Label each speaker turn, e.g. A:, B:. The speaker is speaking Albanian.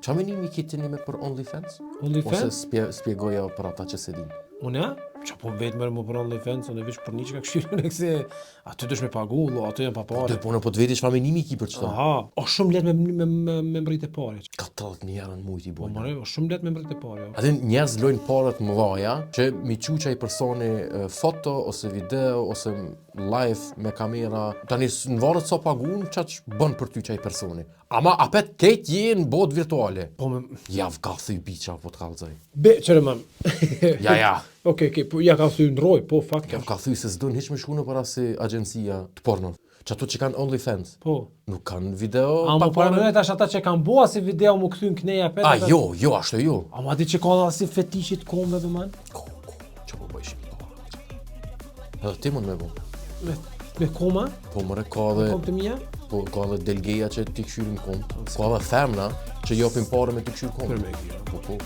A: Qa menimi ki ti me për OnlyFans? Ose
B: OnlyFans?
A: spje, spjegoja për ata që se din.
B: Unë, a? Qa po vetë mërë më për OnlyFans, unë veç për një që ka këshyrë në këse, aty dush me pagu, lo, aty janë pa
A: Dhe
B: pare.
A: po në po të veti çfarë menimi ki për çto?
B: Aha, o shumë lehtë me, me, me, me mrrit e pare.
A: 40.000 euro në mujt i
B: Po
A: bojnë.
B: more, o shumë lehtë me mrrit e pare. jo.
A: Aty njerëz lojnë paret mëdhaja që mi qu qaj personi e, foto ose video ose live me kamera. Tani në varet sa pagun, qaq bën për ty qaj personi. Ama apet kejt je në botë virtuale.
B: Po me...
A: Ja ka thy biqa, po të kallzoj.
B: Be, qëre mam.
A: Ja, ja.
B: Okej, okej, po ja ka thy në roj, po, fakt
A: Ja
B: është.
A: ka thy se s'don hiç me shku në para si agjencia të porno. Që ato që kanë OnlyFans,
B: Po.
A: nuk kanë video
B: A
A: pa
B: më para
A: pare.
B: mendoj tash ata që kanë bua si video mu kthyn kneja pet.
A: A, jo, jo, ashtu jo.
B: A ma di që ka dhe si fetishit kombe be man?
A: Ko, ko, që po bëjshim po. Edhe ti mund me bo.
B: Me, me koma?
A: Po mëre ka dhe,
B: Kom të mija?
A: po ka dhe delgeja që ti këshyrin kom. Ka dhe femna që jopin pare me ti këshyr kom.
B: Për me kjo.
A: Po, po.